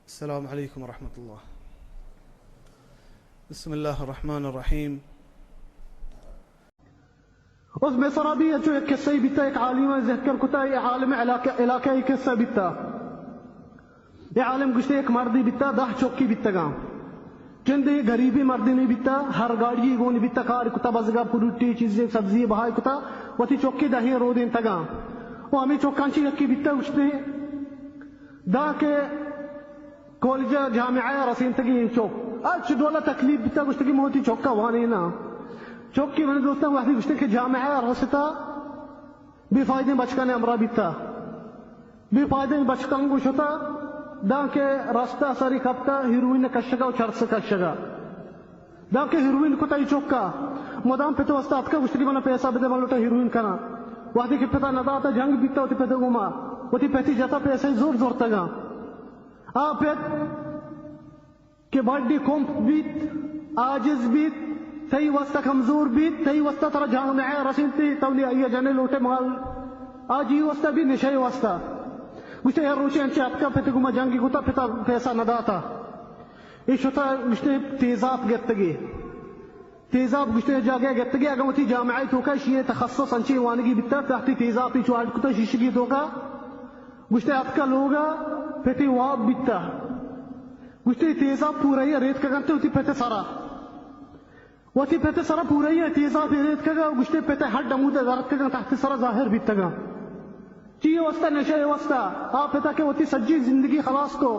السلام علیکم ورحمۃ اللہ۔ بسم اللہ الرحمن الرحیم۔ اس مصر بھی اچو ایک قصہ ہی بیتا، ایک عالم ذکر کتا، یہ عالم علاقہ، علاقہ ہی قصہ بیتا۔ یہ عالم گشتے ایک مردی بیتا، دہ چوکی بیتگاں۔ جندے غریبی مردی نہیں بیتا، ہر گاڑی گونی بیتا، کار کتا، بزگا پروٹی چیزیں سبزی بہائی کتا، وتی چوکی دہیں رودیں تگاں۔ وہ ہمیں چوکاں چی یکی بیتا گشتے، داں کہ کالج جامعہ رسینتگی انچو۔ اچ ڈولا تکلیف بیتا، گوشتگی موتی چوکا وانینا۔ چوکی من دوستاں وقتی گوشتے کہ جامعہ رستا، بے فائدیں بچکانے ہمراہ بیتا۔ بے فائدیں بچکان گوشتا، داں کہ رستہ سری کپتا، ہیروئن کشگا و چرس کشگا۔ داں کہ ہیروئن کتا ای چوکا، مدام پت واسطہ اتکا، گوشتگی منا پیسہ بدے، من لوٹا ہیروئن کنا۔ وقتی کہ پتا نداتا، جنگ بیتا وتی پت گوما، وتی پتی جتا پیسہ زور زورتگا۔ آ پت کہ باڈی کمپ بیت، عاجز بیت، تئی واسطہ کمزور بیت، تئی واسطہ ترا جامعہ رسینتی، تو نی آئی جنے لوٹے مال، آ جی واسطہ بھی نشے واسطہ۔ گوشتے ہر روچے انچے اتکا پت گوما جنگی کتا، پتا پیسہ نداتا۔ اے شتا گوشتے تیزاب گتگی۔ تیزاب گوشتے جاگہ گتگی، اگاں وتی جامعہ توکا شیئے تخصص انچیں وانگی بیتا، تحتی تیزابی چو اڈ کتا شیشگی توکا، گوشتے اتکا لوگا، پتی واب بیتا۔ گوشتے تیزاب پورا یہ ریت کگنتے وتی پت سرا۔ وتی پت سرا پورا یہ تیزاب ریت کگا، گوشتے پت ہڈ امود درد کگا، تحت سرا ظاہر بیتگا۔ چی واسطہ؟ نشہ واسطہ۔ آ پتا کہ وتی سجی زندگی خلاص کو،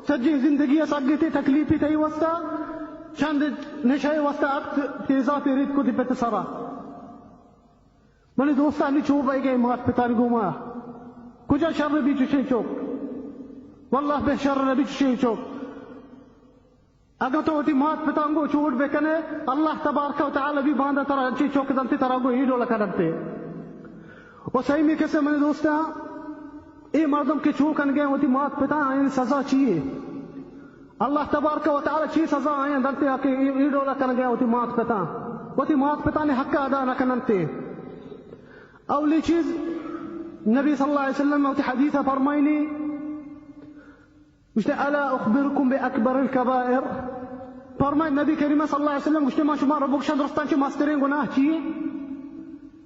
سجی زندگی سگتی تکلیفی تئی واسطہ، چند نشہ واسطہ ات تیزا پیریت کو دی پت سرا۔ منی دوستانی چو بئیگے مات پتانی گوما۔ کجا شر بی چشیں چوک؟ واللہ بہ شر بی چشیں چوک۔ اگاں تو وتی مات پتاں گوں چوٹ بہ کنے، اللہ تبارک و تعالی بی باندا ترا انچیں چک دنتے، ترا گوں اے ڈول کننتے۔ و سیمی کسے منی دوستاں، اے مردم کہ چو کنگے وتی مات پتاں، آیانی سزا چی اے؟ اللہ تبارک و تعالی چی سزا آیاں دنتے کہ اے، اے ڈول کنگے وتی مات پتاں؟ وتی مات پتانی حق ادا نہ کننتے۔ اولی چیز، نبی صلی اللہ علیہ وسلم وتی حدیث فرمائنی، گوشتے، الا اخبرکم باکبر الکبائر؟ فرمائے نبی کریم صلی اللہ علیہ وسلم، گوشتے، ما شما را بگشاں درستاں چہ مستریں گناہ چی اے؟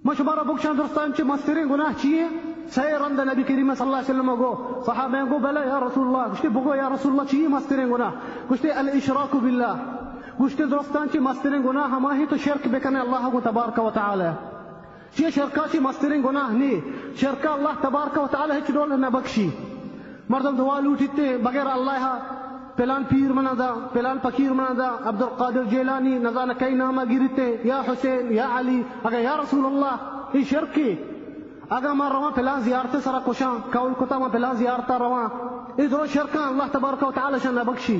ما شما را بگشاں درستاں چہ مستریں گناہ چی اے؟ سئے رند نبی کریم صلی اللہ علیہ وسلم گو، صحابہ گو، بلے یا رسول اللہ۔ گوشتے، بگو یا رسول اللہ، چی اے مستریں گناہ؟ گوشتے، الاشراک باللہ۔ گوشتے، درستاں چہ مستریں گناہ ہما اے تو شرک بکنے اللہ گوں تبارک و تعالی۔ چی شرکا چی مستریں گناہ نی۔ شرکا اللہ تبارک و تعالی ہچ ڈول نہ بخشی۔ مردم دعا لوٹیتے بغیر اللہ، پلان پیر منا دا، پلان فقیر منا دا، عبدالقادر جیلانی، نزانہ کئی نام گیریتے، یا حسین، یا علی۔ اگا یا رسول اللہ، ای شرکی۔ اگا ما رواں پلان زیارت سرا کشاں، قول کتا ما پلان زیارتا رواں، ای درو شرکاں، اللہ تبارک و تعالی شان نہ بخشی۔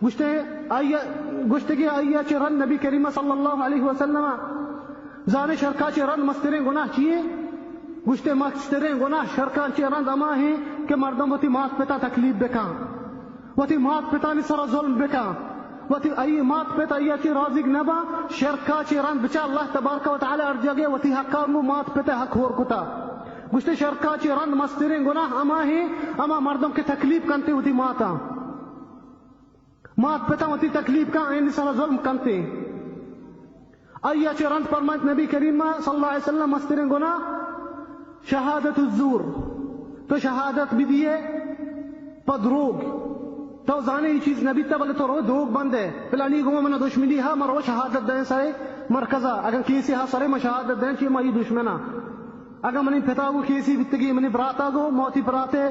گوشتے، آئی، گوشتگی آئی چہ رند نبی کریم صلی اللہ علیہ وسلم زانے شرکا چہ رند مستریں گناہ چی اے؟ گوشتے، مستریں گناہ شرکاں چہ رند ہما اے کہ مردم وتی مات پتا تکلیف بکاں، وتی مات پتانی سرا ظلم بکاں، وتی آئی مات پتا آئی چہ راضی نہ باں، شرکا چہ رند بچا اللہ تبارک و تعالی ہر جگہ وتی حقا مو مات پتا حق ہور کتا۔ گوشتے، شرکا چہ رند مستریں گناہ ہما اے، ہما مردم کہ تکلیف کنتے وتی ماتاں۔ مات پتاں وتی تکلیف کاں، آیانی سرا ظلم کنتے۔ آئی چہ رند فرمائت نبی کریم صلی اللہ علیہ وسلم، مستریں گناہ شہادت الزور، تو شہادت بدیے پہ دروگ۔ تو زانے ای چیز نبیتا، بلے تو رو دروگ بندے، پلانی گو من دشمنی ہا، مرو شہادت دیں سرے مرکزا، اگر کیسی ہا سرے من شہادت دیں چی مئی دشمنا۔ اگاں منی پتا گو کیسی بیتگی، منی براتا گو، موتی براتے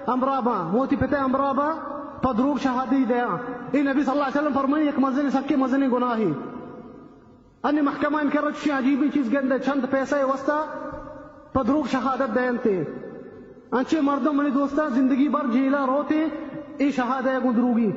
ہمراہ باں، موتی پتے ہمراہ باں، پہ دروگ شہادی دیاں۔ اے نبی صلی اللہ علیہ وسلم فرمائی، یک مزن سکے مزن گناہی۔ انی محکمہ انکر چی عجیبی چیز گندے، چند پیسہ واسطہ پہ دروگ شہادت دینتے۔ انچے مردم منی دوستاں زندگی بھر جیلا روتے، اے شہادہ گو دروگی۔